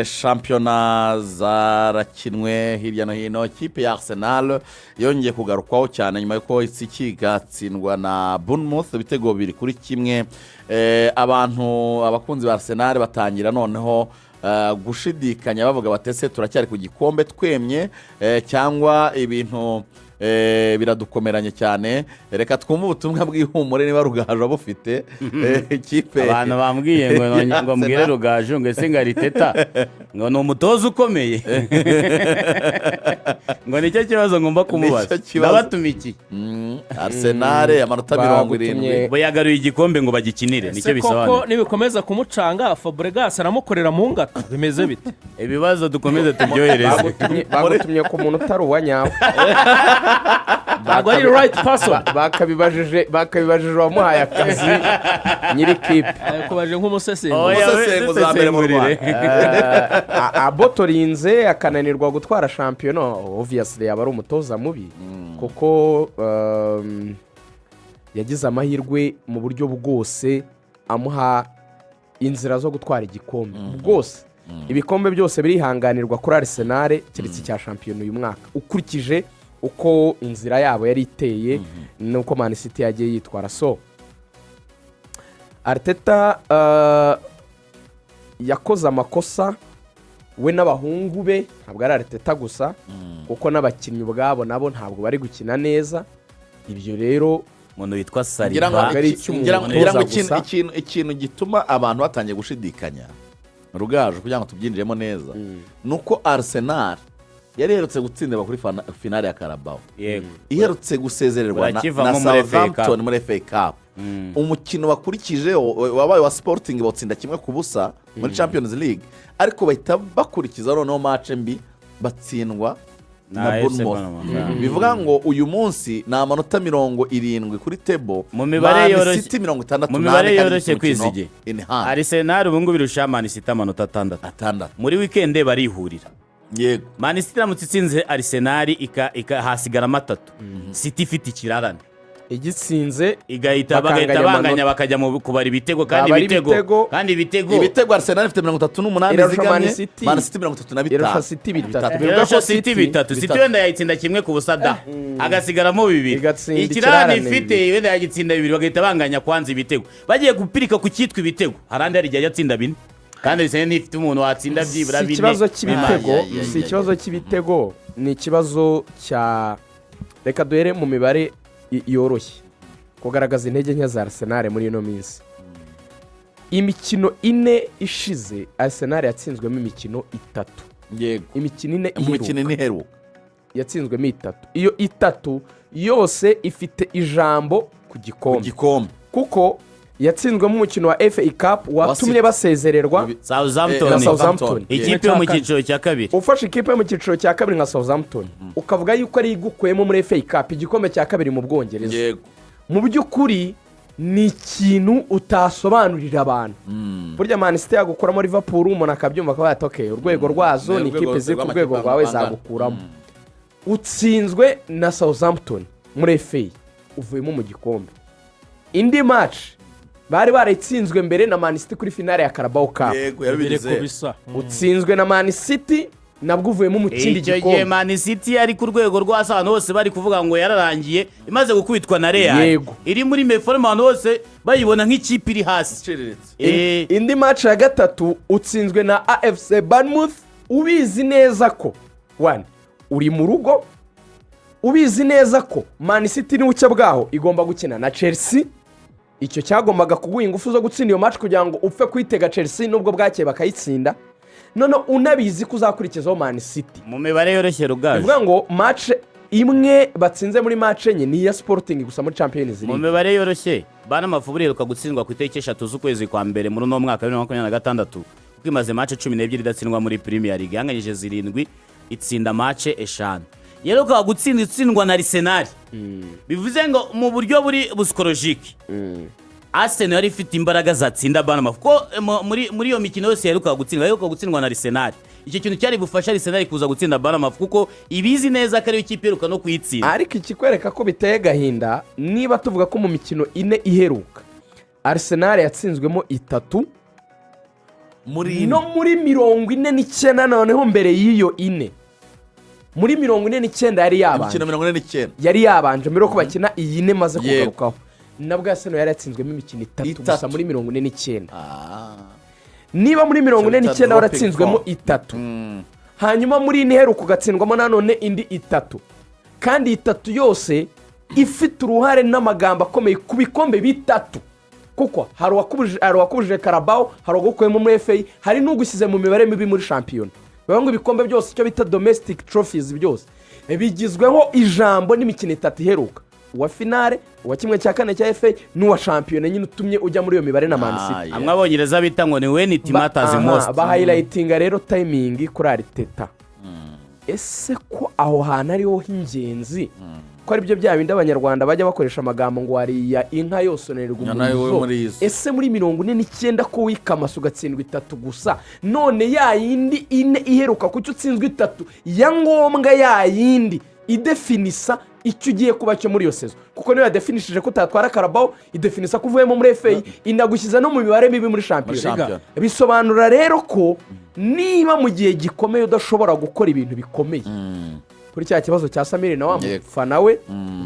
Shampiyona zarakinwe hirya no hino. Ikipe ya Arsenal yongeye kugarukwaho cyane nyuma y'uko itsiki igatsindwa na Bournemouth ibitego 2-1. Abantu, abakunzi ba Arsenal batangira noneho gushidikanya, bavuga bati: "Ese turacyari ku gikombe twemye, cyangwa ibintu biradukomeranye cyane?" Reka twumve ubutumwa bw'ihumure niba Rugaju bufite ikipe Abantu bambwiye ngo mbwire Rugaju ngo ese ngo Arteta ngo ni umutoza ukomeye, ngo nicyo kibazo ngomba kumubaza. Nicyo kibazo. Ndabatumikiye. Arsenal amanota 70. Bo yagaruye igikombe ngo bagikinire, nicyo Ese koko bisobanuye. nibikomeza kumucanga, Fabregas aramukorera mu ngata, bimeze bite? Ibibazo dukomeze tubyohereze. Bagutumye ku muntu utari uwa nyawe. Ntabwo ari right person. Bakabibajije uwamuhaye akazi, nyiri kipe. Kubaje nk'umusesenguzi. Oya, we, Umusesenguzi wa mbere mu dusesengurire. Abotorinze akananirwa gutwara shampiyona, obviously yaba ari umutoza mubi, kuko yagize amahirwe mu buryo bwose amuha inzira zo gutwara igikombe bwose. Ibikombe byose birihanganirwa kuri Arsenal keretse icya shampiyona uyu mwaka, ukurikije uko inzira yabo yari iteye n'uko Man City yagiye yitwara. So Arteta yakoze amakosa, we n'abahungu be. Ntabwo ari Arteta gusa, kuko n'abakinnyi ubwabo nabo ntabwo bari gukina neza. Ibyo rero Umuntu witwa Ngira ngo Saliba. Ntabwo ari icy'umutoza ngira ngo gusa. ikintu gituma abantu batangiye gushidikanya, Rugaju, kugira ngo tubyinjiremo neza, ni uko Arsenal yari iherutse gutsindirwa kuri finale ya Carabao, iherutse gusezererwa Urakivamo na muri FA Cup. Southampton muri FA Cup. Umukino wakurikijeho wabaye wa Sporting, bawutsinda 1-0 muri Champions League, ariko bahita bakurikiza noneho match mbi, batsindwa na Na AFC Bournemouth. Bournemouth. Bivuga ngo uyu munsi ni amanota 70 kuri table, Mu mibare Man yoroshye- City 64, mu mibare kandi yoroshye, ifite umukino Kwizige. in hand. Arsenal ubu ngubu irusha Man City amanota 6. 6. Muri weekend barihurira. Man City iramutse itsinze Arsenal hasigaramo 3, City ifite ikirarane. Igitsinze Igahita bakanganya bagahita banganya, amanota. bakajya mu kubara ibitego kandi Babara ibitego ibitego. kandi ibitego. Ibitego, Arsenal ifite 38 Irarusha Man zigamye, City. Man City 35. Irusha City 3. Bivuga Irusha ko City City 3. City 3. wenda yayitsinda 1-0 da, hagasigaramo 2. Igatsinda Ikirarane ikirarane ifite 2. wenda yagitsinda 2, bagahita banganya kwanza ibitego. Bagiye gupirika ku cyitwa ibitego, harandi hari igihe ajya atsinda 4, kandi Arsenal ntifite umuntu watsinda byibura Si 4. ikibazo cy'ibitego. Ay, ay, ay, Si ay, ikibazo cy'ibitego, ni ikibazo cya, reka duhere mu mibare yoroshye kugaragaza intege nke za Arsenal muri ino minsi. Imikino 4 ishize, Arsenal yatsinzwemo imikino 3. Imikino 4 Mu mikino iheruka 4 iheruka yatsinzwemo 3. Iyo 3 yose ifite ijambo ku ku gikombe, gikombe, kuko yatsinzwemo umukino wa FA Cup watumye City. basezererwa Southampton. Na Southampton. Ikipe yo mu cyiciro cya kabiri. Ufashe ikipe yo mu cyiciro cya kabiri nka Southampton, ukavuga yuko ari igukuyemo muri FA Cup, igikombe cya kabiri mu Bwongereza, mu by'ukuri ni ikintu utasobanurira abantu. Burya Man City yagukuramo Liverpool, umuntu akabyumva, akaba yati: "Okay, urwego rwazo Ni ni urwego ikipe ziri ku rw'amakipe rwego rwawe bangana. zagukuramo." Utsinzwe na Southampton muri FA, uvuyemo mu gikombe. Indi match bari barayitsinzwe mbere na Man City kuri finale ya Carabao Cup. Yego, 2 yabigize. Ku bisa. Utsinzwe na Man City, nabwo uvuyemo mu kindi Icyo gihe gikombe. Man City yari ku rwego rwo hasi, abantu bose bari kuvuga ngo yararangiye imaze gukubitwa na Real. Iri muri méforme, abantu bose bayibona nk'ikipe iri hasi. Iciriritse. Indi match ya gatatu utsinzwe na AFC Bournemouth, ubizi neza ko one uri mu rugo, ubizi neza ko Man City n'ubucye bwaho igomba gukina na Chelsea. Icyo cyagombaga kuguha ingufu zo gutsinda iyo match kugira ngo upfe kuyitega Chelsea, nubwo bwakeye bakayitsinda. None unabizi ko uzakurikizaho Man City. Mu mibare yoroshye, Rugaju. Bivuga ngo match imwe batsinze muri match 4 ni iya Sporting gusa muri Champions Mu League. mibare yoroshye, Bournemouth iheruka gutsindwa ku itariki 3 z'ukwezi kwa mbere muri uno mwaka wa 2026, kuko imaze match 12 idatsindwa muri Premier League. Yanganyije 7, itsinda match 5. Yeruka gutsinda itsindwa na Arsenal. Bivuze ngo mu buryo buri psychologique, Arsenal yari ifite imbaraga zatsinda Bournemouth, kuko muri iyo mikino yose yaheruka gutsindwa na Arsenal. Icyo kintu cyari bufashe Arsenal kuza gutsinda Bournemouth, kuko ibizi neza ko ariyo kipe iheruka no kuyitsinda. Ariko ikikwereka ko biteye agahinda, niba tuvuga ko mu mikino 4 iheruka Arsenal yatsinzwemo 3. Muri ine. No muri 49, noneho mbere y'iyo ine, muri 49 yari yabanje. Imikino 49. Yari yabanje mbere yuko bakina iyi ine maze kugarukaho. Nabwo Arsenal yari yatsinzwemo imikino itatu Itatu. gusa muri 49. Ah. Niba muri mirongo ine Icyo bita n'icyenda dropping waratsinzwemo form. itatu, hanyuma muri ine iheruka ugatsindwamo nanone indi itatu, kandi itatu yose ifite uruhare n'amagambo akomeye ku bikombe bitatu, kuko hari uwakubujije Carabao, hari uwagukuyemo muri FA, hari n'ugushyize mu mibare mibi muri shampiyona. Bivuga ngo ibikombe byose, icyo bita domestic trophies, byose bigizweho ijambo n'imikino itatu iheruka: uwa finale, uwa 1/4 cya FA n'uwa shampiyona nyine utumye ujya muri iyo mibare na Man City. Ah, yeah. Amwe Abongereza bita ngo ni "when it matters most". Bahighlightinga rero timing kuri Arteta. Ese ko aho hantu ariho h'ingenzi, ko aribyo bya bindi Abanyarwanda bajya bakoresha amagambo ngo wariya inka yose unerwa Nyana wowe umurizo? muri izo. Ese muri 49 ko wikamasa ugatsindwa itatu gusa, none ya yindi ine iheruka kuki utsinzwe itatu ya ngombwa, ya yindi idefinisa icyo ugiye kuba cyo muri iyo saison? Kuko niyo yadefinishije ko utatwara Carabao, idefinisa ko uvuyemo muri FA, inagushyize no mu mibare mibi muri shampiyona. Shampiyona. Bisobanura rero ko niba mu gihe gikomeye udashobora gukora ibintu bikomeye, kuri cya kibazo cya Samiri na wa mufana we,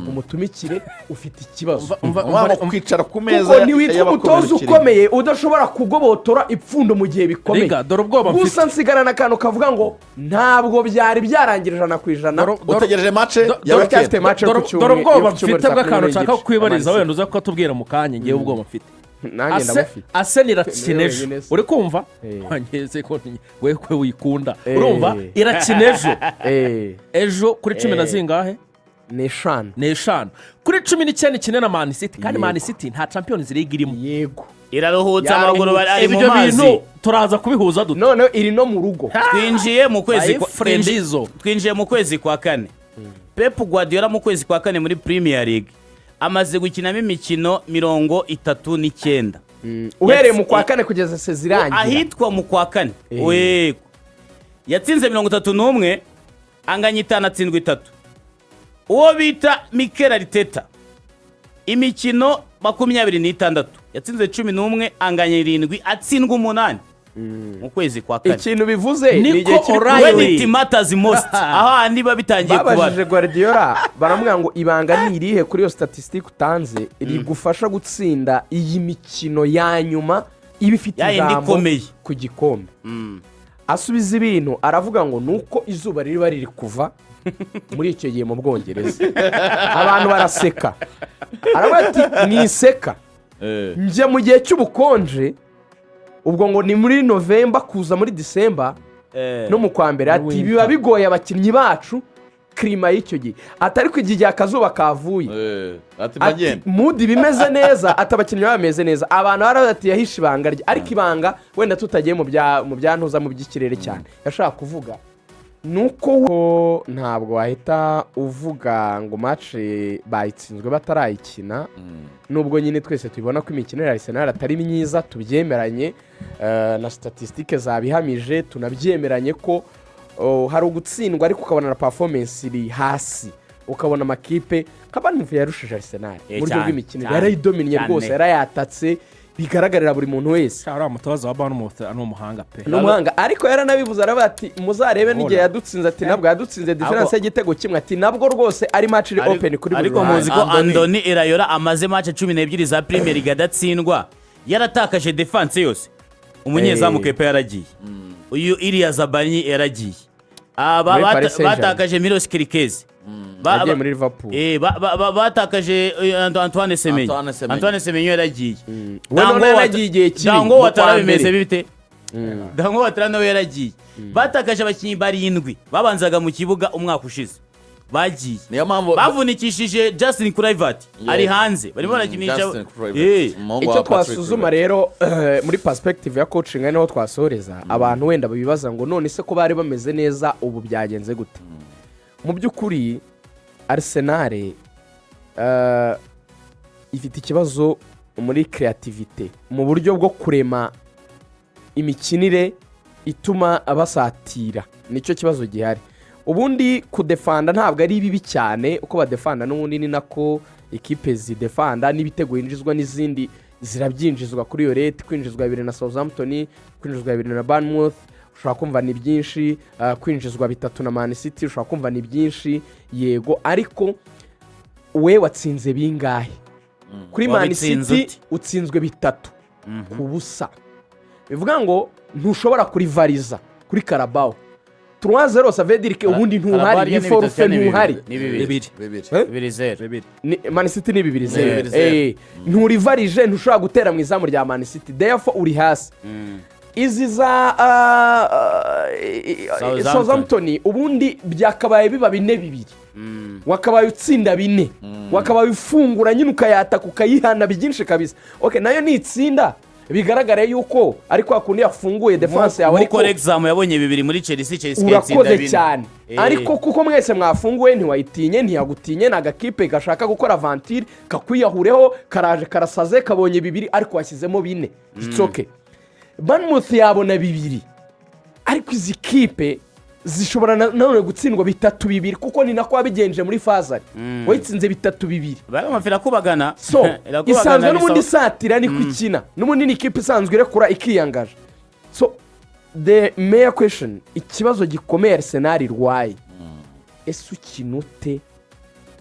umutumikire ufite ikibazo. Umva, kwicara ku meza Kuko ntiwitwa y'abakomeye umutoza ukiri. ukomeye udashobora kugobotora ipfundo mu gihe bikomeye. Riga, dore ubwoba mfite. Gusa nsigarana akantu kavuga ngo ntabwo byari byarangira 100%. Utegereje match ya Turacyafite weekend. match yo ku Dore cyumweru, ubwoba yo ku cyumweru mfite saa kumi bw'akantu n'imwe nshaka n'igice. kukwibariza. Amani Wenda uza kukatubwira mu kanya. Ngewe ubwoba mfite, Nanjye ndabufite. Arsenal irakina Niwe ejo. wenyine se. Uri kumva? Wangeze ko we kwe wikunda. Urumva, irakina ejo. Ejo kuri cumi na zingahe? Ni 5. Ni 5. Kuri 19 ikine na Man City, kandi Yego. Man City nta Champions League irimo. Yego. Iraruhutse, amaguru ari mu Ibyo mazi. bintu turaza kubihuza dute? Noneho iri no mu rugo. Twinjiye mu kwezi My friend izo. Twinjiye mu kwezi kwa kane. Pep Guardiola mu kwezi kwa kane muri Premier League amaze gukinamo imikino 39. Uhereye mu kwa kane kugeza saison irangira. Ahitwa mu kwa kane. Yego, yatsinze 31, anganya 5, atsindwa 3. Uwo bita Mikel Arteta, imikino 26, yatsinze 11, anganya 7, atsindwa 8 mu kwezi kwa kane. Ikintu bivuze ni Nico igihe kiri O'Reilly. When it matters most, aho handi biba bitangiye Babajije kubara. Guardiola, baramubwira ngo ibanga ni irihe kuri iyo statistique utanze rigufasha gutsinda iyi mikino ya nyuma iba ifite Ya yindi ijambo ikomeye. ku gikombe? Asubiza ibintu aravuga ngo ni uko izuba riba riri kuva muri icyo gihe mu Bwongereza. Abantu baraseka. Aravuga ati mwiseka, njya mu gihe cy'ubukonje, ubwo ngo ni muri November kuza muri December no mu kwa mbere. Ati Winter. biba bigoye abakinnyi bacu, climat y'icyo gihe. Ati ariko igihe akazuba kavuye, Ati ati bagenda mood bimeze neza, ati abakinnyi baba bameze neza. Abantu baravuga ati yahishe ibanga rye, ariko ibanga wenda tutagiye mu bya ntuza, mu by'ikirere cyane, yashaka kuvuga ni uko ntabwo wahita uvuga ngo match bayitsinzwe batarayikina, nubwo nyine twese tubibona ko imikino ya Arsenal atari myiza, tubyemeranye, na statistiques zabihamije, tunabyemeranye ko hari ugutsindwa ariko ukabona na performance iri hasi, ukabona amakipe nka Bournemouth yarushije Arsenal mu buryo bw'imikinire, yarayidominye rwose, yarayatatse bigaragarira buri muntu wese. Uriya mutoza wa Bournemouth ni umuhanga pe. Ni umuhanga, ariko yaranabivuze, aravuga ati muzarebe n'igihe yadutsinze, ati nabwo yadutsinze différence y'igitego kimwe, ati nabwo rwose ari match iri open kuri buri Ariko ruhande. muzi ko Andoni. Andoni Iraola amaze match 12 za Premier League adatsindwa, yaratakaje défense yose. Umunyezamu Kepa yaragiye, uyu Illia Zabarnyi yaragiye. Aba Muri Paris Saint-Germain. batakaje Milos Kerkez. Yagiye muri Liverpool. Batakaje Antoine Semenyo. Antoine Semenyo. Antoine Semenyo yaragiye. We none yaragiye igihe kibi, Dango mu kwa Ouattara bimeze mbere. bite? Dango Ouattara nawe yaragiye. Batakaje abakinnyi barindwi babanzaga mu kibuga umwaka ushize, bagiye. Niyo mpamvu Bavunikishije Justin Kluivert, ari hanze, barimo barakinisha. Justin Kluivert. Umuhungu Icyo wa Patrick twasuzuma Kluivert. rero, muri perspective ya coaching, ari niho twasoreza, abantu wenda bibaza ngo none se ko bari bameze neza ubu byagenze gute? Mu by'ukuri Arsenal ifite ikibazo muri créativité, mu buryo bwo kurema imikinire ituma basatira, nicyo kibazo gihari. Ubundi kudefanda ntabwo ari bibi cyane, uko badefanda n'ubundi ni nako ikipe zidefanda n'ibitego yinjizwa n'izindi. Zirabyinjizwa kuri iyo rate, kwinjizwa bibiri na Southampton, kwinjizwa bibiri na Bournemouth, ushobora kumva ni byinshi. Kwinjizwa bitatu na Man City, ushobora kumva ni byinshi, yego, ariko we watsinze bingahe kuri Man Wabitsinze City? ute? Utsinzwe 3-0, bivuga ngo ntushobora kurivariza kuri Carabao. 3-0, ça veut dire que ubundi ntuhari, ni forfait, ntuhari. Ni bibiri. Bibiri. Bibiri. Eh? 2-0. Bibiri. Man City ni 2-0. 2-0. Nturivarije, ntushobora gutera mu izamu rya Man City, therefore uri hasi. Izi za Southampton. Southampton, ubundi byakabaye biba 4-2, wakabaye utsinda bine, wakabaye ufungura nyine, ukayataka, ukayihana byinshi kabisa. Okay, nayo ni itsinda, bigaragare yuko ari kwa kundi yafunguye défense yawe, Nkuko ariko Wrexham yabonye bibiri muri Chelsea, Chelsea ikayitsinda Urakoze bine. cyane. Ariko kuko mwese mwafunguye, ntiwayitinye, ntiyagutinye, ni agakipe gashaka gukora aventure, kakwiyahureho, karaje karasaze, kabonye bibiri ariko washyizemo bine. It's okay. Bournemouth yabona bibiri, ariko izi kipe zishobora nanone gutsindwa 3-2, kuko ni nako wabigenje muri phase aller, wayitsinze 3-2. Bari irakubagana. So Irakubagana. Isanzwe n'ubundi isatira, niko ikina n'ubundi, ni ikipe isanzwe irekura ikiyangaje. So the main question, ikibazo gikomeye Arsenal irwaye: ese ukina ute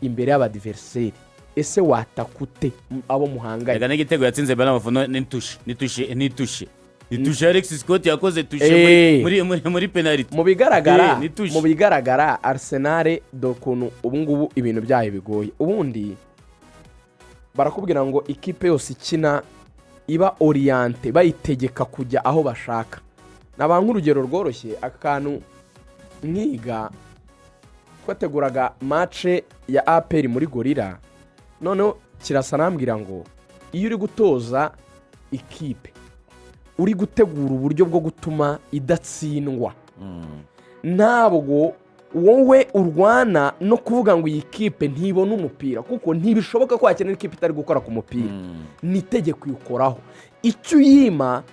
imbere y'abadversaire? Ese wataka ute abo muhanganye? Reka, n'igitego yatsinze Bournemouth ni touche, ni touche, ni touche, ni touche. Alex Scott yakoze touche muri penalty. Mu bigaragara Ni touche. Mu bigaragara, Arsenal, dore ukuntu ubu ngubu ibintu byayo bigoye. Ubundi barakubwira ngo ikipe yose ikina iba orientée, bayitegeka kujya aho bashaka. Naba nk'urugero rworoshye, akantu nkiga twateguraga match ya APR muri Gorilla, noneho kirasa arambwira ngo iyo uri gutoza ikipe, uri gutegura uburyo bwo gutuma idatsindwa, ntabwo wowe urwana no kuvuga ngo iyi kipe ntibone umupira, kuko ntibishoboka ko wakenera ikipe itari gukora ku mupira. Ni itegeko uyikoraho. Icyo uyima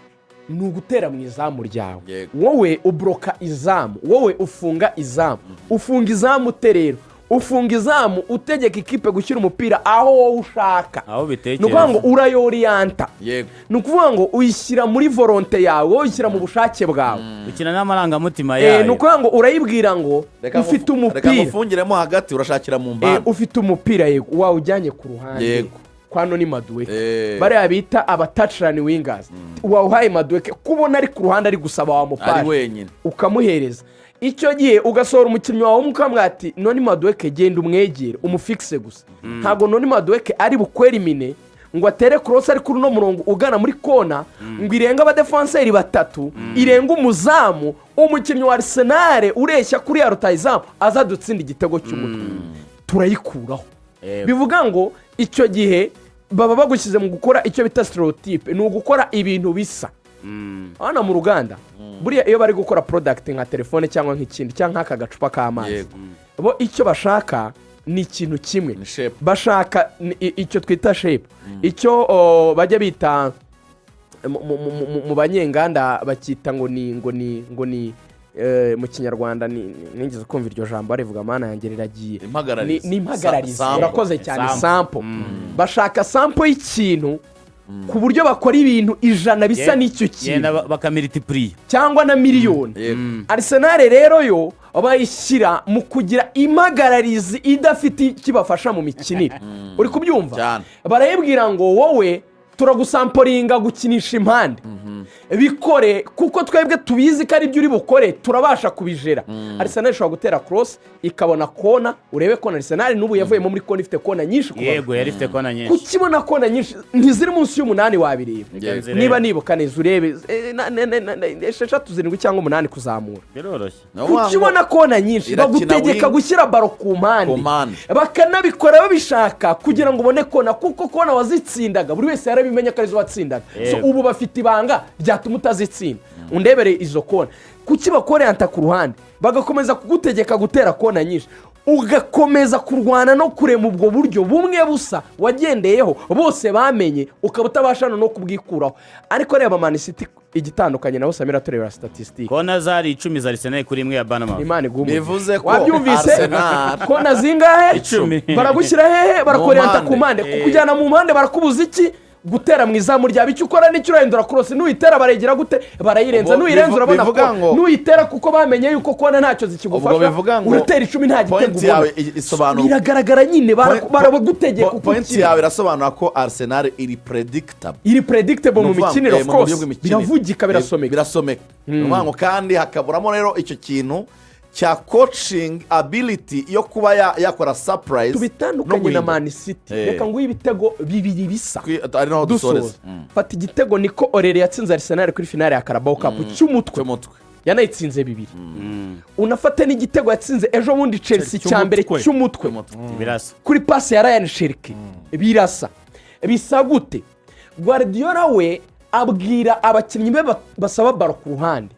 ni ugutera mu izamu ryawe. Wowe uboroka izamu, wowe ufunga izamu. Ufunga izamu ute rero? Ufunga izamu utegeka ikipe gushyira umupira aho wowe ushaka. Aho Ni ukuvuga ngo bitekereza. urayoriyanta. Ni ukuvuga ngo uyishyira muri volonté yawe, wowe uyishyira mu bushake bwawe. Ukina n'amarangamutima Ni yayo. ukuvuga ngo urayibwira ngo Reka ufite reka umupira. ngufungiremo hagati, urashakira mu mpande. Ufite umupira, yego, wawujyanye ku ruhande kwa Noni Madueke. Bariya bita abatouchline wingers, wawuhaye Madueke, kubona ari ku ruhande ari gusaba Ari wamupaje, wenyine. ukamuhereza. Icyo gihe ugasohora umukinnyi wawe ukamubwira ati: "Noni Madueke, genda umwegere, umufikise gusa." Ntabwo Noni Madueke ari bukwerimine ngo atere cross ari kuri uno murongo ugana muri kona, ngo irenge abadefanseri batatu, irenge umuzamu, umukinnyi wa Arsenal ureshya kuri ya rutayizamu azadutsinda igitego cy'umutwe. Turayikuraho. Bivuga ngo icyo gihe baba bagushyize mu gukora icyo bita stéréotype, ni ugukora ibintu bisa. Hano mu ruganda buriya iyo bari gukora product nka telefone cyangwa nk'ikindi cyangwa nk'aka gacupa k'amazi, bo icyo bashaka ni ikintu kimwe. Ni shape. Bashaka icyo twita shape, icyo bajya bita mu banyenganda bacyita ngo ni mu Kinyarwanda nigeze kumva iryo jambo barivuga, mana yanjye riragiye. Impagararizi. Ni impagararizi. Sample. Urakoze cyane. Sample. Sample. Bashaka sample y'ikintu ku buryo bakora ibintu 100 bisa n'icyo Yenda kintu, bakamilitipuriye. cyangwa na miliyoni. Arsenal rero yo bayishyira mu kugira impagararizi idafite ikibafasha mu mikinire. Uri kubyumva? Cyane. Barayibwira ngo wowe turagusamporinga gukinisha impande, bikore, kuko twebwe tubizi ko ari byo uri bukore, turabasha kubijera. Arsenal ishobora gutera cross ikabona kona. Urebe kona Arsenal n'ubu yavuyemo muri kona, ifite kona nyinshi kubarusha. Yego, yari ifite kona nyinshi. Kukibona kona nyinshi, ntiziri munsi y'umunani, wabireba. Yego. Niba nibuka neza, urebe 6, 7 cyangwa 8 kuzamura. Biroroshye. Ni ukuvuga ngo Kukibona kona nyinshi, irakina bagutegeka gushyira ballon ku mpande. Ku mpande. Bakanabikora babishaka kugira ngo ubone kona, kuko kona wazitsindaga, buri wese yarabimenya ko arizo watsindaga. So Yego. ubu bafite ibanga ryatuma utazitsinda. Undebere izo kona, kuki bakoreyanta ku ruhande, bagakomeza kugutegeka gutera kona nyinshi, ugakomeza kurwana no kurema ubwo buryo bumwe busa wagendeyeho bose bamenye, ukaba utabasha no kubwikuraho? Ariko reba Man City, igitandukanye nabo, Samira, turebera statistique. Kona zari 10 za Arsenal kuri imwe ya Bournemouth. Imana iguhe umugisha. Bivuze ko Wabyumvise? Arsenal Kona zingahe? 10. Baragushyira hehe? Barakoreyanta Mu ku mpande, mpande. kukujyana mu mpande. Barakubuza iki? Gutera mu izamu ryawe, icyo ukora nicyo, urahindura cross, nuyitera baregera gute? Barayirenza. Ubwo Nuyirenza urabona bivuga ko nuyitera, kuko bamenye yuko kona ntacyo zikigufasha, Ubwo bivuga ngo uratera 10 nta gitego point ubona. Yawe isobanura Biragaragara nyine, baragutegeka uko Point ukina. yawe irasobanura ko Arsenal iri predictable. Iri predictable mu Ni ukuvuga ngo, mikinire, of mu buryo course. bw'imikinire. Biravugika, birasomeka. Birasomeka. Ni ukuvuga ngo kandi hakaburamo rero icyo kintu cya coaching ability yo kuba yakora surprise no Tubitandukanye na guhindura. Man City. Reka nguhe ibitego bibiri bisa. Ari naho dusoreza. Dusoza, fata igitego Nico O'Reilly yatsinze Arsenal kuri finale ya Carabao Cup cy'umutwe. Cy'umutwe. Yanayitsinze 2. Unafate n'igitego yatsinze ejo bundi Chelsea cya mbere Cy'umutwe. cy'umutwe. Birasa. Kuri pasi ya Rayan Cherki. Birasa. Bisa gute? Guardiola we abwira abakinnyi be basaba ballon ku ruhande,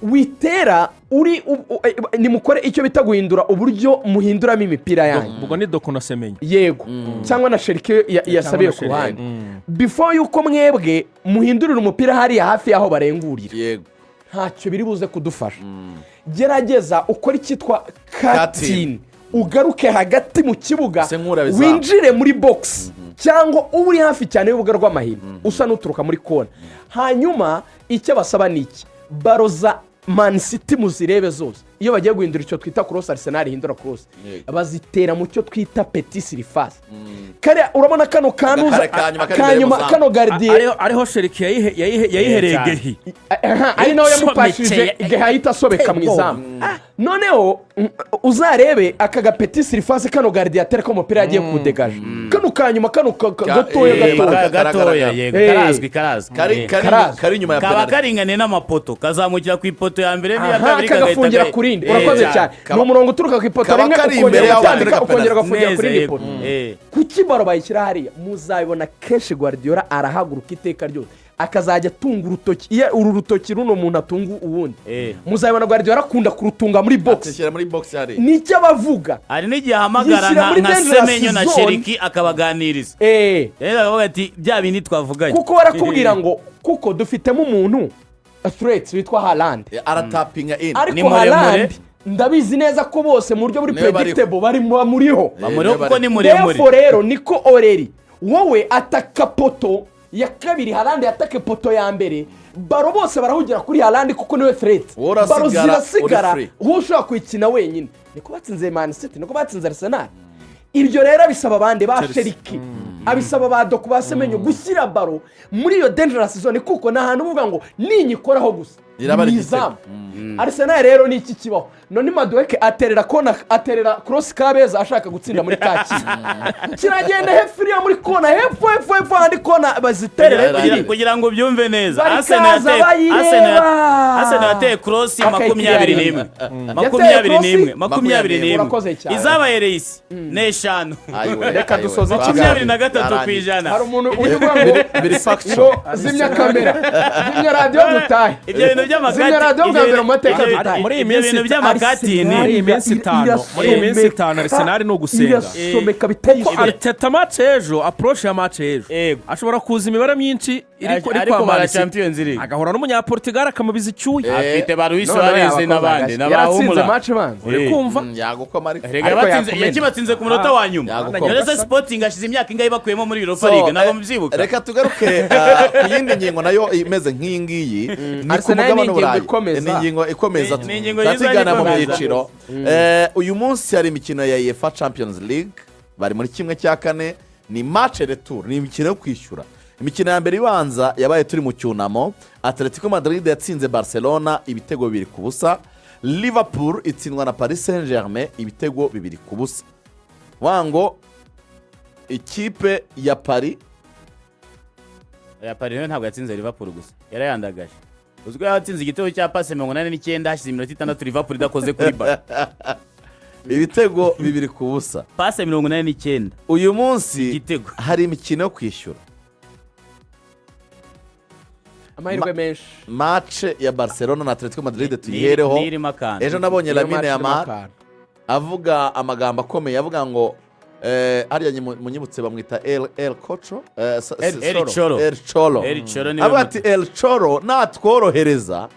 witera uri nimukore icyo bita guhindura uburyo muhinduramo imipira yanyu. Ubwo ni Doku na Semenyo. Yego, cyangwa na Cherki yasabiye Na ku Cherki. ruhande, before yuko mwebwe muhindurira umupira hariya hafi y'aho barengurira, ntacyo biri buze kudufasha. Gerageza ukore icyitwa cut in, ugaruke hagati mu kibuga, Use nk'uraba izamu. winjire muri box cyangwa uba uri hafi cyane y'urubuga rw'amahina, usa n'uturuka muri kona. Hanyuma icyo basaba ni iki? Ballon za Man City muzirebe zose, iyo bagiye guhindura icyo twita cross, Arsenal ihindura cross, bazitera mu cyo twita petite surface. Kariya urabona kano kanuza Agakare ka nyuma kari imbere kanyuma y'umuzamu. kano gardien. Ariho Cherki yayihereye Cyane. Guehi. Aha, ari nawe yamupashije. Somekeye. Guehi ahita asobeka mu izamu. Noneho uzarebe aka gapetite surface, kano gardien atera ko umupira yagiye kuwudegaje, kano kanyuma, kano gatoya, gatoya. Gatoya, yego. Karazwi, karazwi. Karazwi. Kari inyuma ya Kaba penalty. karinganiye n'amapoto, kazamukira ku ipoto ya mbere n'iya kabiri, kagahita Kagafungira ku rindi. Urakoze cyane. Ni umurongo uturuka ku ipoto Kaba rimwe, kari ukongera imbere y'aho ugatambika, batereka ukongera penalty. ugafungira Neza, ku rindi yego. poto. Kuki ballon bayishyira hariya? Muzabibona kenshi, Guardiola arahaguruka iteka ryose akazajya atunga urutoki. Iyo uru rutoki runo muntu atunga uwundi, muzabibona Guardiola akunda kurutunga muri box. Ashyira muri box hariya. Nicyo abavuga. Hari n'igihe ahamagara Yishyira muri nka dangerous Semenyo na zone. Cherki akabaganiriza, rero akavuga ati bya bindi twavuganye. Kuko barakubwira ngo kuko dufitemo umuntu threat witwa Haaland. Aratapinga in. Ni Ariko muremure. Haaland, ndabizi neza ko bose mu buryo buri Niwe bariho. predictable bari bamuriho. Bamuriho kuko ni muremure. Therefore rero, Nico O'Reilly, wowe ataka poto ya kabiri, Haaland yatake poto ya mbere, ballon bose barahugira kuri Haaland kuko niwe threat. Wowe urasigara, Ballon zirasigara, uri free. wowe ushobora kuyikina wenyine. Niko batsinze Man City, niko batsinze Arsenal. Ibyo rero abisaba abandi ba Cherki, abisaba ba Doku, ba Semenyo gushyira ballon muri iyo dangerous zone, kuko ni ahantu uvuga ngo ninyikoraho gusa Iraba ari ni igitego. izamu. Arsenal rero ni iki kibaho? None Madueke aterera kona, aterera cross Kabeza ashaka gutsinda muri Kacyiru, kiragenda hepfo iriya muri kona, hepfo hepfo hepfo, ahandi kona baziterera hepfo iriya. Kugira ngo ubyumve neza, Barikaza Arsenal bayireba. Arsenal yateye cross Bakayikiriya 21, rimwe. 21, Yateye 21. Urakoze cyane. Izabaye réussie ni 5. Ayiwe, Reka ayiwe. dusoze. 23%. Hari umuntu ujya uvuga ngo Biri factual. ngo zimya kamera, zimya radiyo dutahe. Ibyo bintu by'amakati Zimya radiyo bwa mbere mu mateka ibyo- dutahe. Muri iyi ibyo minsi bintu by'ama cut in Muri iyi minsi 5, muri iyi minsi 5, Arsenal ni ugusenga. Irasomeka biteye Kuko isoni. Arteta match ejo, approche ya match ejo, ashobora kuza imibare myinshi iri Ariko kwa bara Man City, Champions League agahura n'umunyaportugal akamubiza icyuya. Afite ba Luis Noneho Suarez yabakoze n'abandi agashyi. na ba Yaratsinze Humura. match banza. Uri kumva? Yagukoma ariko. Erega Ariko yakumena. yakibatsinze ku munota wa nyuma. Yagukoma. None se Sporting ashize imyaka ingahe bakuyemo muri Europa So, League? Ntabwo mubyibuka. Reka tugaruke ku yindi ngingo nayo imeze nk'iyi ngiyi, ni ku Arsenal mugabane ni ingingo w'Uburayi. ikomeza. Ni ingingo ikomeza. Ni ingingo Tuba yiza tugana mu ikomeza. byiciro. Uyu munsi hari imikino ya UEFA Champions League, bari muri 1/4, ni match retour, ni imikino yo kwishyura. Imikino ya mbere ibanza yabaye turi mu cyunamo. Atletico Madrid yatsinze Barcelona ibitego 2-0, Liverpool itsindwa na Paris Saint Germain ibitego 2-0. Wango ikipe ya Paris. Ya Paris nayo ntabwo yatsinze Liverpool gusa, yarayandagaje. Uzwi ko yatsinze igitego cya passe 89, hashize iminota 6 Liverpool idakoze kuri ballon. Ibitego 2-0. Passe 89. Uyu munsi Igitego. hari imikino yo kwishyura. Amahirwe menshi. Match ya Barcelona na Atletico Madrid tuyihereho. Nirimo akantu. Ejo nabonye Iyo Lamine match irimo Yamal akantu. avuga amagambo akomeye, avuga ngo hariya munyibutse bamwita El Cocho. El Cholo. El Cholo. El Cholo niwe. Avuga ati El Cholo natworohereza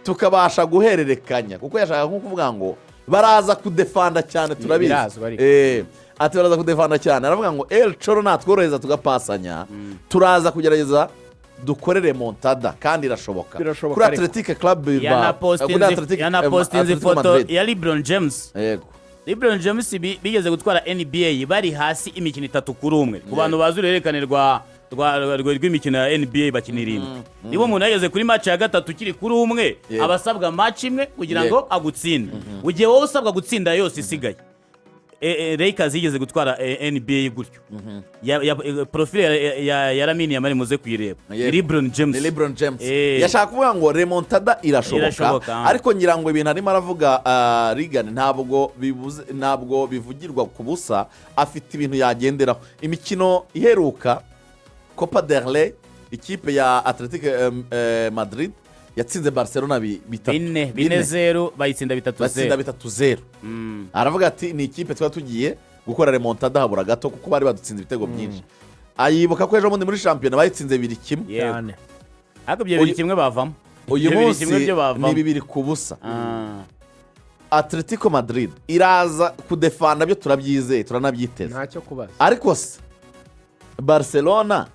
tukabasha guhererekanya, kuko yashakaga nko kuvuga ngo baraza kudefanda cyane, turabizi. Birazwi ariko. Ati baraza kudefanda cyane. Aravuga ngo El Cholo natworohereza tugapasanya, turaza kugerageza dukore remontada, kandi irashoboka. Birashoboka Kuri ariko. Athletic Club Bilbao, kuri Yanapostinze Atletico ifoto Madrid. ya LeBron James. LeBron James bigeze gutwara NBA bari hasi imikino 3-1. Ku bantu bazi uruhererekane rw'imikino ya NBA, bakina irindwi. Niba umuntu yageze kuri match ya gatatu ukiri kuri umwe, aba asabwa match imwe kugira ngo agutsinde, mu gihe wowe usabwa gutsinda yose isigaye. Lakers yigeze gutwara NBA gutyo. Profile ya Lamine Yamal muze kuyireba. Ni LeBron James. Ni LeBron James. Yashaka kuvuga ngo remontada irashoboka. Irashoboka. Ariko ngira ngo ibintu arimo aravuga, Regan, ntabwo bibuze, ntabwo bivugirwa ku busa. Afite ibintu yagenderaho. Imikino iheruka, Copa del Rey, ikipe ya Athletic Madrid yatsinze Barcelona bitatu. 4, 4-0, bayitsinda 3 Batsinda 0. 3-0. Aravuga ati ni ikipe tuba tugiye gukora remontada, habura gato kuko bari badutsinze ibitego byinshi. Ayibuka ko ejo bundi muri shampiyona bayitsinze 2-1. Yego. Cyane. Ariko ibyo 2-1 bavamo. Uyu Ibyo bibiri munsi kimwe byo bavamo. ni 2-0. Atletico Madrid iraza kudefanda, byo turabyizeye, turanabyiteze. Ntacyo kubaza. Ariko se Barcelona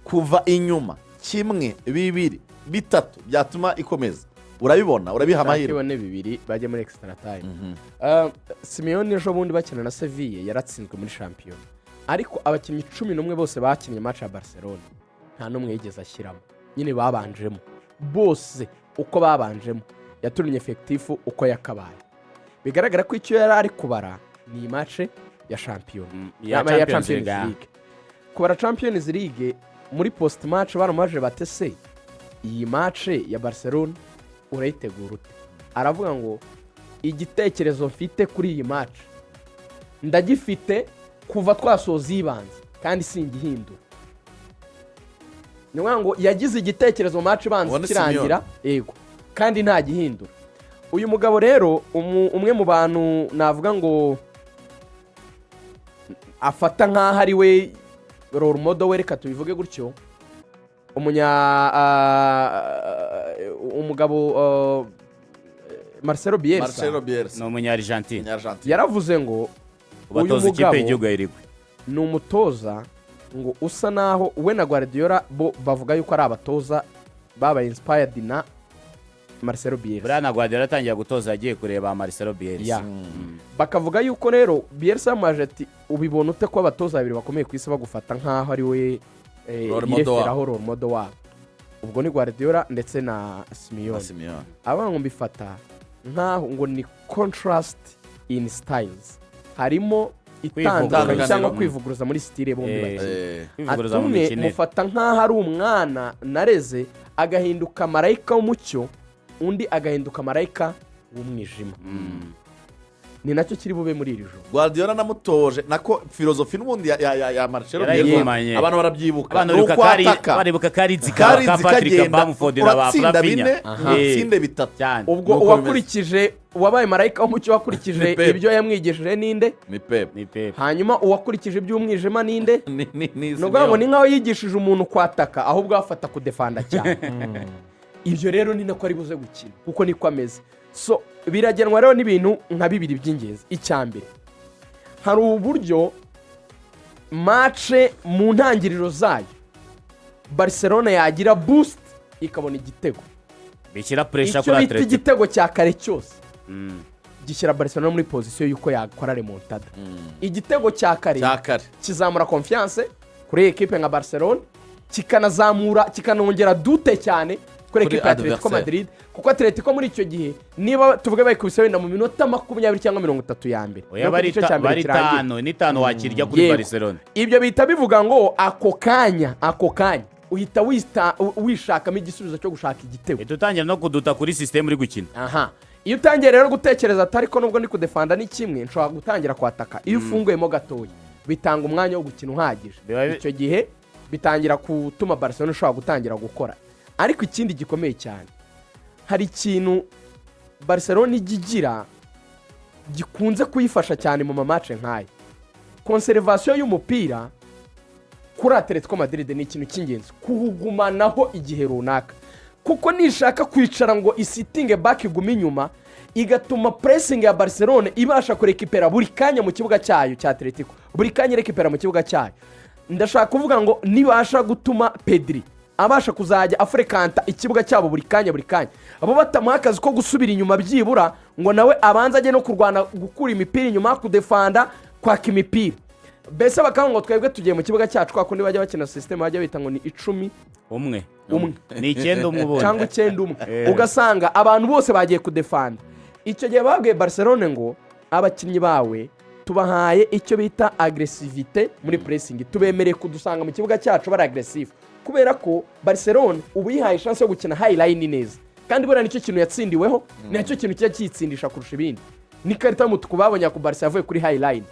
kuva inyuma kimwe, bibiri, bitatu byatuma ikomeza? Urabibona, urabiha amahirwe? Ibone bibiri bajya muri extra time. Simeone ejo bundi bakina na Seville yaratsinzwe muri shampiyona, ariko abakinnyi 11 bose bakinnye match ya Barcelona nta n'umwe yigeze ashyiramo. Nyine babanjemo bose uko babanjemo, yatumye effectif uko yakabaye. Bigaragara ko icyo yari ari kubara ni match ya shampiyona. Ya Ya Champions Champions League, ah. League. Kubara Champions League, muri post match baramaje batese iyi match ya Barcelona urayitegura ute? Aravuga ngo igitekerezo mfite kuri iyi match ndagifite kuva twasoza ibanze kandi singihindura. Ni ukuvuga ngo yagize igitekerezo match ibanza Uwo ni ikirangira, yego, kandi ntagihindura. Uyu mugabo rero, umwe mu bantu navuga ngo afata nk'aho ari we role model we, reka tubivuge gutyo, umugabo Marcelo Bielsa. Marcelo Bielsa. Ni umunya-Argentine. Umunya-Argentine. Yaravuze ngo uyu Ubatoza ikipe mugabo y'igihugu ya Uruguay. ni umutoza ngo usa naho we na Guardiola bo bavuga yuko ari abatoza babaye inspired na Marcelo Bielsa. Buriya na Guardiola atangira gutoza yagiye kureba Marcelo Bielsa. Ya. Bakavuga yuko rero Bielsa yamaje ati ubibona ute ko abatoza babiri bakomeye ku isi bagufata nk'aho ari we Role model wabo. yireferaho, role model wabo? Ubwo ni Guardiola ndetse na Na Simeone. Simeone. Abavuga ngo mbifata nk'aho ngo ni contrast in styles, harimo itandukanye Kwivuguruza. cyangwa kwivuguruza muri style bombi bakina. Kwivuguruza mu Atumwe mikinire. mufata nk'aho ari umwana nareze agahinduka marayika w'umucyo, undi agahinduka marayika w'umwijima. Ni nacyo kiri bube muri iri joro. Guardiola namutoje nako filozofi n'ubundi ya Marcelo Bielsa, Yarayigumanye. abantu barabyibuka. Abantu Ni baribuka kari ukwataka. Baribuka karizi ka Karizi ka Patrick kagenda, Bamford na ba uratsinda Rafinha. bine, utsinde bitatu. Cyane. Ubwo Nuko uwakurikije, uwabaye marayika w'umucyo wakurikije Ni Pep. ibyo yamwigishije ninde? Ni Pep. Ni Pep. Hanyuma uwakurikije iby'umwijima ninde? Ni Ni ukuvuga ngo ni nk'aho yigishije umuntu kwataka, ahubwo afata kudefanda cyane. Ibyo rero ni nako ari buze gukina kuko niko ameze. So biragenwa rero n'ibintu nka bibiri by'ingenzi. Icya mbere, hari uburyo match mu ntangiriro zayo Barcelona yagira boost ikabona igitego. Bishyira pressure Icyo kuri bita Atletico. igitego cya kare cyose gishyira Barcelona muri position y'uko yakora remontada. Igitego cya kare Cya kare kizamura confiance kuri ekipe nka Barcelona, kikanazamura, kikanongera doute cyane kuri Kuri ekipe ya Atletico adversaire. Madrid, kuko Atletico muri icyo gihe, niba tuvuge bayikubise wenda mu minota 20 cyangwa 30 ya mbere, Oya, nuko bari igice cya mbere bari kirangira. itanu n'itanu wakirya kuri Barcelona. Ibyo bihita bivuga ngo ako kanya uhita wishakamo igisubizo cyo gushaka igitego. Uhita utangira no kuduta kuri système uri gukina. Aha iyo utangiye rero gutekereza ati ariko nubwo ndi kudefanda ni kimwe, nshobora gutangira kwataka, iyo ufunguyemo gatoya bitanga umwanya wo gukina uhagije. Icyo gihe bitangira gutuma Barcelona ishobora gutangira gukora. Ariko ikindi gikomeye cyane, hari ikintu Barcelona ijya igira gikunze kuyifasha cyane mu ma match nk'aya: conservation y'umupira kuri Atletico Madrid ni ikintu cy'ingenzi, kuwugumanaho igihe runaka. Kuko nishaka kwicara ngo isittinge back, igume inyuma, igatuma pressing ya Barcelone ibasha kurekipera buri kanya mu kibuga cyayo cya Atletico, buri kanya irekipera mu kibuga cyayo. Ndashaka kuvuga ngo nibasha gutuma Pedri abasha kuzajya afurekanta ikibuga cyabo buri kanya, buri kanya, abo batamuha akazi ko gusubira inyuma, byibura ngo nawe abanze ajye no kurwana gukura imipira inyuma, kudefanda, kwaka imipira, mbese bakavuga ngo twebwe tugiye mu kibuga cyacu, kwa kundi bajya bakina système bajya bita ngo ni 10 umwe. Umwe. Ni 9 umwe ubundi. Cyangwa 9 umwe, ugasanga abantu bose bagiye kudefanda. Icyo gihe babwiye Barcelone ngo abakinnyi bawe tubahaye icyo bita agressivité muri pressing, tubemereye kudusanga mu kibuga cyacu bari agressif, kubera ko Barcelone ubu yihaye chance yo gukina high line neza, kandi buriya nicyo kintu yatsindiweho, ni nacyo kintu kijya kiyitsindisha kurusha ibindi. N'ikarita y'umutuku babonye ku Barca yavuye kuri high line.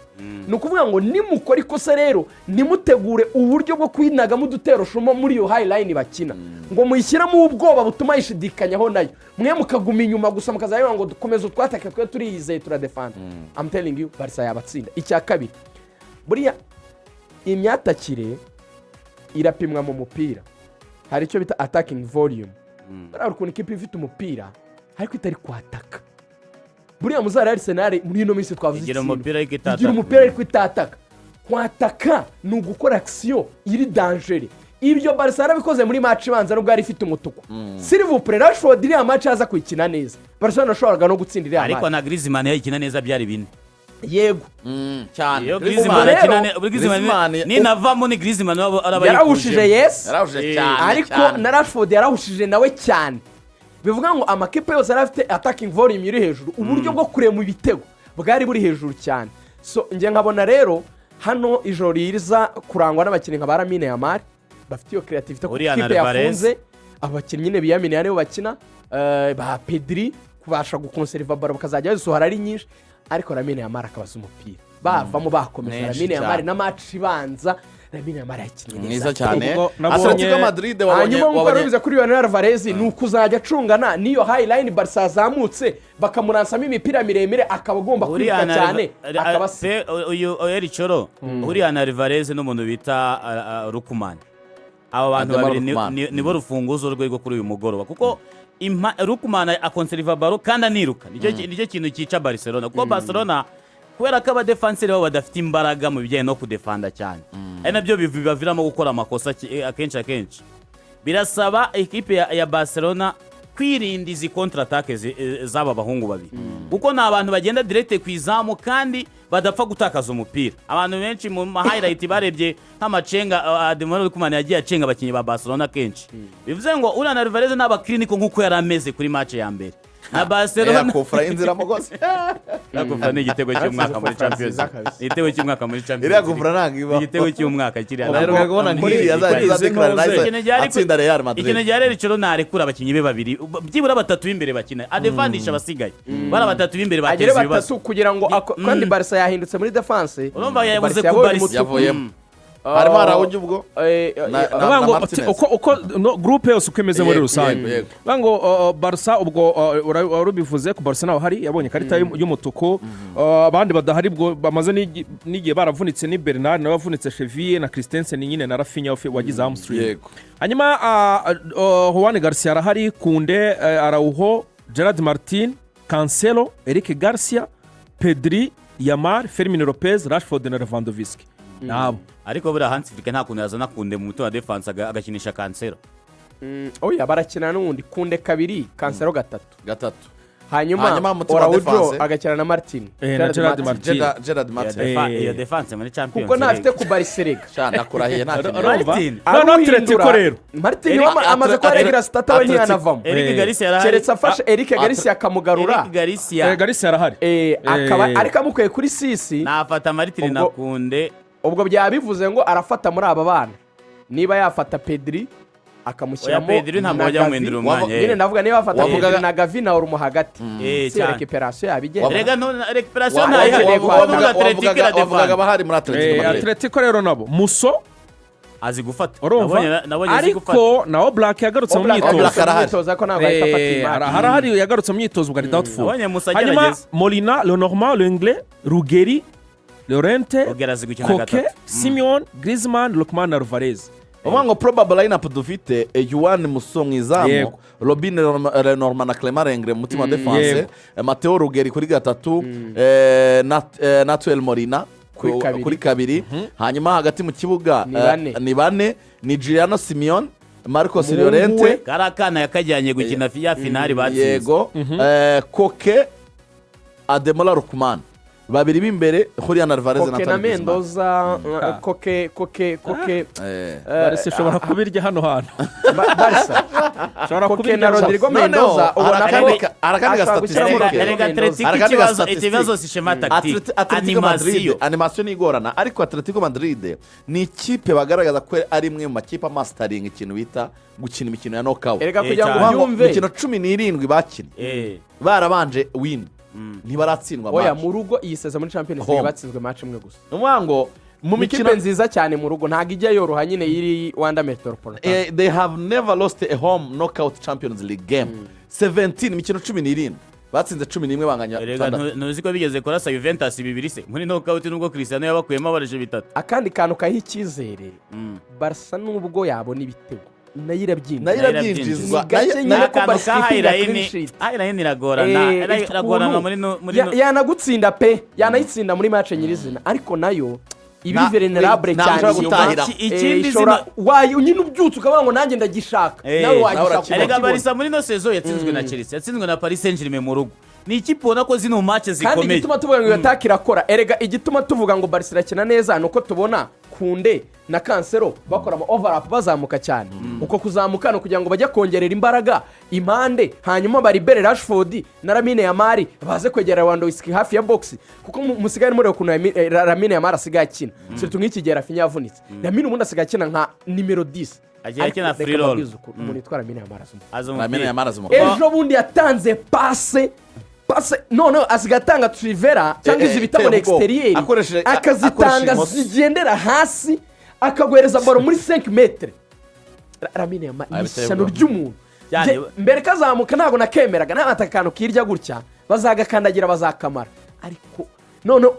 Ni ukuvuga ngo nimukora ikosa rero, nimutegure uburyo bwo kwinagamo udutero shumo muri iyo high line bakina, ngo muyishyiremo ubwoba butuma yishidikanyaho nayo, mwe mukaguma inyuma gusa, mukazajya ngo dukomeze utwatake, twe turiyizeye, turadefanda. I'm telling you, Barca yabatsinda. Icya kabiri, buriya imyatakire irapimwa mu mupira, hari icyo bita attacking volume. Buriya ukuntu ikipe ifite umupira ariko itari kwataka, buriya muzara Arsenal muri ino minsi twavuze Igira ikintu. umupira ariko itataka. Igira umupira ariko itataka. Kwataka ni ugukora action iri dangereux. Ibyo Barca yarabikoze muri match ibanza, nubwo yari ifite umutuku. S'il vous plaît, Rashford iriya match yaza kuyikina neza, Barcelona yashoboraga no gutsinda iriya Ariko match. na Griezmann yayikina neza byari bine. Yego. Cyane. Iyo Griezmann Griezmann rero- akina Griezmann Griezmann- ninavamo ni Griezmann araba Yarahushije. yikujemo. Yes. Yarahushije cyane. Ariko cyane. na Rashford yarahushije nawe cyane. Bivuga ngo amakipe yose yari afite attacking volume iri hejuru, uburyo bwo kurema ibitego bwari buri hejuru cyane. So njye nkabona rero hano ijoro riza kurangwa n'abakinnyi nka ba Lamine Yamal bafite iyo créativité, kuko Uriya na ikipe Alvarez. yafunze abakinnyi nyine biyaminiye nibo bakina, ba Pedri kubasha gukonseriva ballon bakazajya bazisohora ari nyinshi, ariko Lamine Yamal akabaza umupira bavamo bakomeza. Menshi Lamine Yamal cyane. na match ibanza Lamine Yamal yakinnye Mwiza neza. cyane. Ubwo nabonye- Atletico Madrid wabonye Hanyuma nk'uko wari wabonye ubivuze kuri Julian Alvarez, ni ukuzajya acungana n'iyo high line Barca yazamutse, bakamuransamo imipira miremire, akaba agomba Uriya kwiruka na cyane akaba se uyu El Choro, uriya na Alvarez n'umuntu bita Lookman, aba bantu Ademola babiri Lookman. nibo rufunguzo rwe rwo kuri uyu mugoroba, kuko Lookman akonseriva ballon kandi aniruka, nicyo kintu cyica Barcelona, kuko Barcelona kubera ko abadefanseri babo badafite imbaraga mu bijyanye no kudefanda cyane, ari nabyo bibaviramo gukora amakosa akenshi akenshi. Birasaba ekipe ya Barcelona kwirinda izi contre-attaque z'aba bahungu babiri, kuko ni abantu bagenda direct ku izamu kandi badapfa gutakaza umupira. Abantu benshi mu ma highlight barebye nk'amacenga Ademola Lookman yagiye acenga abakinnyi ba Barcelona kenshi. Bivuze ngo uriya na Alvarez n'aba clinical nk'uko yari ameze kuri match ya mbere na Barcelona. Kufura y'inzira mugozi. Iriya ni igitego cy'umwaka muri Champions Nziza kabisa. Ni igitego cy'umwaka muri Champions Iriya kufura ntabwo ibaho. Ni igitego cy'umwaka kiriya. Naheruka kubona Muri- nk'iriya muri izi azadekarara ntuze. Ikintu gihari atsinda Real Madrid. Ikintu gihari rero, narekura abakinnyi be babiri, byibura batatu b'imbere bakina, adefandisha abasigaye bari batatu b'imbere Agere bateza ibibazo. batatu kugira ngo kandi Barca yahindutse muri défense. Urumva yabuze Barca ku yabonye Barca. umutuku. Yavuyemo, harimo Araujo ubwo Bavuga ngo na Martinez. uko no, groupe yose uko imeze muri Yego, rusange. yego, yego. Bavuga ngo Barca ubwo wari ubivuze ku Barca naho hari yabonye ikarita y'umutuku. Abandi badahari ubwo bamaze n'igihe baravunitse ni Bernal nawe wavunitse cheville, na Christensen nyine, na Raphinha wagize hamstring. Hanyuma Joan Garcia arahari, Kounde, Araujo, Gerard Martin, Cancelo, Eric Garcia, Pedri, Yamal, Fermin Lopez, Rashford na Lewandowski nabo. Ariko buriya Hansi Flick nta kuntu yazana Kounde mu mutima wa défense agakinisha Cancelo. Oya, barakina n'ubundi Kounde kabiri, Cancelo gatatu. Gatatu. Hanyuma Hanyuma mutima Araujo défense. agakina na Martin. Na Gerard Martin. Gerard Martin. Iyo défense muri Champions Kuko ntafite League. ku Barca. Sha, ndakurahiye nta kintu. Urumva? Martin. Noneho Atletico rero. Martin we amaze kuba regular starter, we ntiyanavamo. Eric Garcia arahari. Keretse afashe Eric Garcia akamugarura. Eric Garcia. Garcia arahari. Akaba ariko amukuye kuri six. Nafata Martin na Kounde. Ubwo byaba bivuze ngo arafata muri aba bana, niba yafata Pedri akamushyiramo Oya, Pedri ntabwo na bajya Gavi. bamuhindura umwanya, Nyine ndavuga niba bafata Pedri na Gavi na Olmo hagati, si Cyane. récupération yaba igenda. Rega récupération ntayihari, kuko muri Atletico Wavugaga iradefanda. abahari muri Atletico Madrid. Atletico rero nabo Muso. Azi gufata. Urumva? Nabonye azi gufata. Ariko nawo Black yagarutse mu Oblak myitozo. Oblak arahari. Myitozo, ariko ntabwo ahita afata iyi match. Harahari, yagarutse mu myitozo, ubwo ari doubtful. Nabonye Musa Hanyuma agerageza. Molina, Le Normand, Lenglet, Ruggeri, Llorente, Ruggeri azi gukina Koke, gatatu. Simeone, Griezmann, Lookman na Alvarez. Uvuga ngo probable lineup dufite Juan Musso mu izamu, Robin Le Normand na Clement Lenglet mu mutima wa defense, Matteo Ruggeri kuri gatatu, Natuel Molina Kuri kabiri. Kuri kabiri. Hanyuma hagati mu kibuga Ni bane. Ni bane, ni Giuliano Simeone, Marcos Umuhungu Llorente. we. Kari akana yakajyanye gukina ya finali batsinze. Yego. Koke, Ademola Lookman, babiri b'imbere Julian Alvarez na Koke na Antoine Griezmann. Mendoza, Koke, Koke, Koke. Barca ishobora kubirya hano hantu. Barca Ishobora Koke kubirya na rwose. Rodrigo Noneho, Mendoza ubona hari ko hari akandi ga ashobora gushyiramo statistique. Rodrigo Erega Mendoza. Atletico Hari akandi ga ikibazo statistique. ikibazo si schéma tactique, Atletico Madrid, animation. Animation igorana, ariko Atletico Madrid ni ikipe bagaragaza ko ari imwe mu makipe amasteringa ikintu bita gukina imikino ya knockout. Erega kugira ngo Cyane. ubyumve, Imikino 17 bakinnye barabanje win, ntibaratsindwa Oya, match. mu rugo iyi saison muri Champions League Home. batsinzwe match imwe gusa. Ni ukuvuga ngo mu Ni mikino ikipe nziza cyane mu rugo, ntabwo ijya yoroha nyine iri Wanda Metropolitano. They have never lost a home knockout Champions League game. 17, imikino 17 batsinze 11, banganya Erega itandatu. ntuzi ko bigeze kurasa Juventus bibiri se muri knockout, nubwo Cristiano yabakuyemo abarije bitatu? Akandi kantu kaha icyizere Barca, nubwo yabona ibitego nayo irabyinjiza. Nayo irabyinjizwa. Ni gake Nayo- nyine nayo- ko Akantu Barca ka ikinira high clean line, sheet. high line iragorana, Ifite iragorana ukuntu muri no muri yanagutsinda pe, yanayitsinda muri match nyirizina, ariko nayo iba vulnerable Ntabwo cyane ushobora inyuma. gutahira. Ikindi Ishobora nyine ubyutse ukavuga ngo nanjye ndagishaka, nawe nawe wagishaka urakibona. Erega ukakibona. Barca muri ino saison yatsinzwe na Chelsea, yatsinzwe na Paris Saint-Germain mu rugo, ni ikipe ubona ko zino match Kandi zikomeye. igituma tuvuga ngo iyo attaque irakora, erega igituma tuvuga ngo Barca irakina neza ni uko tubona Kounde na Cancelo bakora ama overlap, bazamuka cyane. Uko kuzamuka ni ukugira ngo bajye kongerera imbaraga impande, hanyuma baribere Rashford na Lamine Yamal baze kwegera Lewandowski hafi ya box, kuko musigaye mureba ukuntu Lamine Yamal asigaye akina, surtout nk'iki gihe Raphinha yavunitse. Lamine ubundi asigaye akina nka nimero 10. Agiye Ariko akina reka free role. mbabwize ukuri, umuntu witwa Lamine Yamal azi umupira. Azi Lamine umupira. Yamal azi umupira. Ejo bundi yatanze passe, passe noneho asigaye atanga trivela cyangwa izi bita ngo ni Iteye ubwoba. extérieur, Akoresheje akazitanga imoso. zigendera hasi, akaguhereza ballon muri 5 mètres. Lamine Yamal ni Ah, biteye ishyano ubwoba. ry'umuntu. Cyane. Mbere kazamuka ntabwo nakemeraga ntabwo akantu kirya gutya bazagakandagira bazakamara, ariko noneho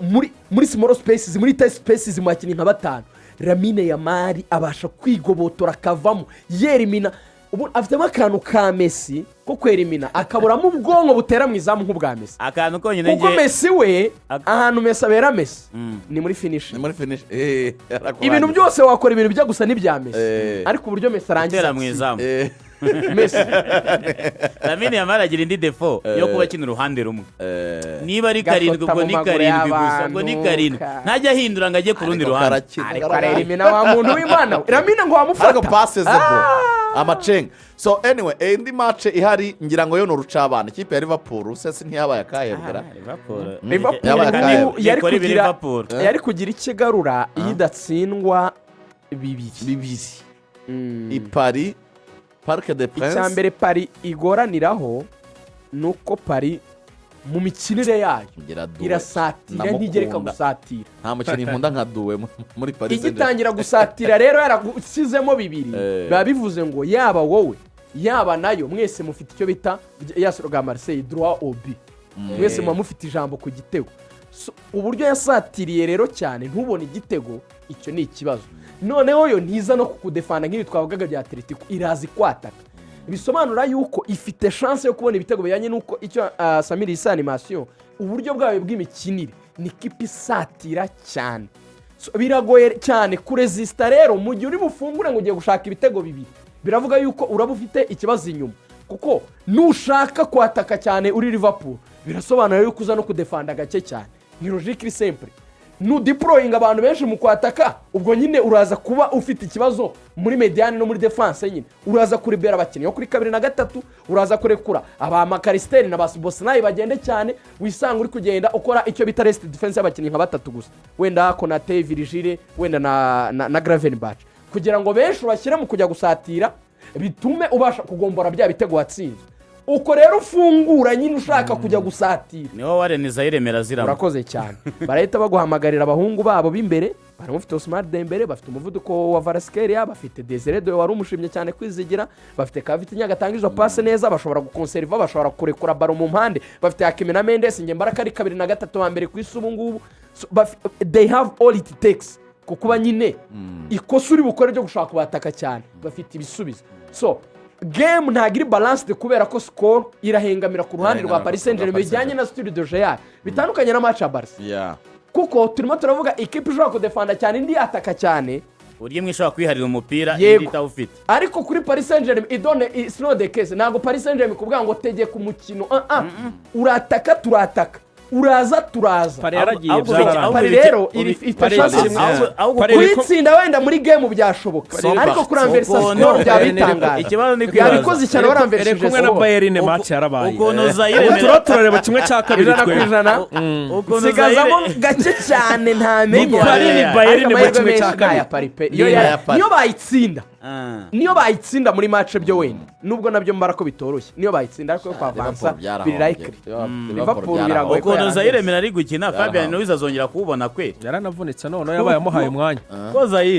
muri small spaces, muri tight spaces, mu bakinnyi nka batanu, Lamine Yamal abasha kwigobotora akavamo yerimina. Ubu afitemo akantu ka Messi ko kwerimina, akaburamo ubwonko butera mu izamu nk'ubwa Messi. Akantu konyine Kuko Messi we, ahantu Messi abera Messi ni muri finish. Ni muri finish. Ibintu byose wakora ibintu bijya gusa n'ibya Messi, ariko uburyo Messi arangiza gutera mu izamu. Messi. Lamine Yamal agira indi défaut yo kuba akina uruhande rumwe. Niba ari Gafata karindwi, ubwo mu ni maguru karindwi gusa, ubwo ni y'abantu, karindwi, ntajya ahindura ngo ajye ku rundi ruhande. Ariko arerimina wa muntu w'Imana we. Lamine ngo wamufata. Ariko passes bro, amacenga. So anyway, indi match ihari ngira ngo yo ni urucabana, ikipe ya Liverpool sesi ntiyabaye akahebwera. Liverpool Yabaye akahebwe. yari Ikora ibi kugira Liverpool. Yari kugira icyo igarura iyo idatsindwa bibiri. Bibiri i Paris, Parc des Icya Princes. mbere Paris igoraniraho ni uko Paris mu mikinire yayo Ngira Doué. irasatira, ntigereka Ndamukunda. gusatira. Nta mukinnyi nkunda nka Doué muri Paris Saint-Germain. Igitangira gusatira rero yaragusizemo bibiri, biba bivuze ngo yaba wowe yaba nayo mwese mufite icyo bita ya slogan ya Marseille, droit au but, mwese muba mufite ijambo ku gitego. So, uburyo yasatiriye rero cyane ntubone igitego, icyo ni ikibazo. Noneho yo ntiza no kukudefanda nk'ibi twavugaga bya Atletico, iraza ikwataka, bisobanura yuko ifite chance yo kubona ibitego bijyanye n'uko icyo Samiri yise animation, uburyo bwayo bw'imikinire, ni kipe isatira cyane. So, biragoye cyane kurezisita rero mu gihe uri bufungure ngo ugiye gushaka ibitego bibiri. Biravuga yuko uraba ufite ikibazo inyuma, kuko nushaka kwataka cyane uri Liverpool, birasobanura yuko uza no kudefanda gake cyane. Ni logique iri simple. Nudeployinga abantu benshi mu kwataka, ubwo nyine uraza kuba ufite ikibazo muri médiane no muri défense. Nyine uraza kuribera abakinnyi bo kuri kabiri na gatatu, uraza kurekura aba Mac Allister na ba Szoboszlai bagende cyane, wisanga uri kugenda ukora icyo bita rest defense y'abakinnyi nka batatu gusa, wenda Konate, Virgil, wenda na Gravenberch, kugira ngo benshi ubashyire mu kujya gusatira, bitume ubasha kugombora bya bitego watsinzwe. Uko rero ufungura nyine ushaka kujya gusatira, Niho Warren Zaïre ziramo. Urakoze cyane. Barahita baguhamagarira abahungu babo b'imbere. Baramufite Ousmane Dembele, bafite umuvuduko wa Kvaratskhelia, bafite Desire Doué wari umushimye cyane kwizigira, bafite Cavani gatanga izo passe neza, bashobora gukonseriva, bashobora kurekura ballon mu mpande, bafite Hakimi na Mendes. Njye mbara ko ari kabiri na gatatu wa mbere ku isi ubu ngubu. So, they have all it takes. Kuko kuba nyine ikosa uri bukore ryo gushaka kubataka cyane, bafite ibisubizo. So game ntabwo iri balanced kubera ko score irahengamira ku ruhande rwa Irahengamira Paris ku Saint rwa Germain Paris bijyanye na style de jeu yayo, bitandukanye na match ya Barca, kuko turimo turavuga ikipe ishobora kudefanda cyane, indi yataka cyane. Uburyo imwe ishobora kwiharira umupira, indi itawufite. Ariko kuri Paris Saint Germain idone it's not the case. Ntabwo Paris Saint Germain kuvuga ngo tegeka umukino. Ah, ah. Urataka turataka, uraza turaza. Paris yaragiye, Ahubwo byararangiye. ahubwo Paris rero iri ifite Paris chance. Ahubwo Paris Kuyitsinda wenda muri game byashoboka, ariko kuramversa score byaba bitangaje. Ikibazo ni kwibaza. Yabikoze cyane Iri waramverishije kumwe na score. Bayern, match yarabaye. Ukuntu Zayire Ubu turaba turareba kimwe cya kabiri ijana ku twe. ijana Ukuntu nsigazamo Zayire gake cyane, ntamenya. Paris ni Bayern Ariko mu amahirwe kimwe cya menshi ni aya kabiri. Paris pe. Iyo Ni aya Paris. niyo bayitsinda, niyo bayitsinda muri match byo wenda, nubwo nabyo mbara ko bitoroshye, niyo bayitsinda, ariko yo kwavansa biri likely. Liverpool biragoye ko Ukuntu yarangiza. Zayire Emery ari gukina, Fabian Ruiz azongera kuwubona kweri? Yaranavunitse, none yabaye amuhaye umwanya. Ko Zayire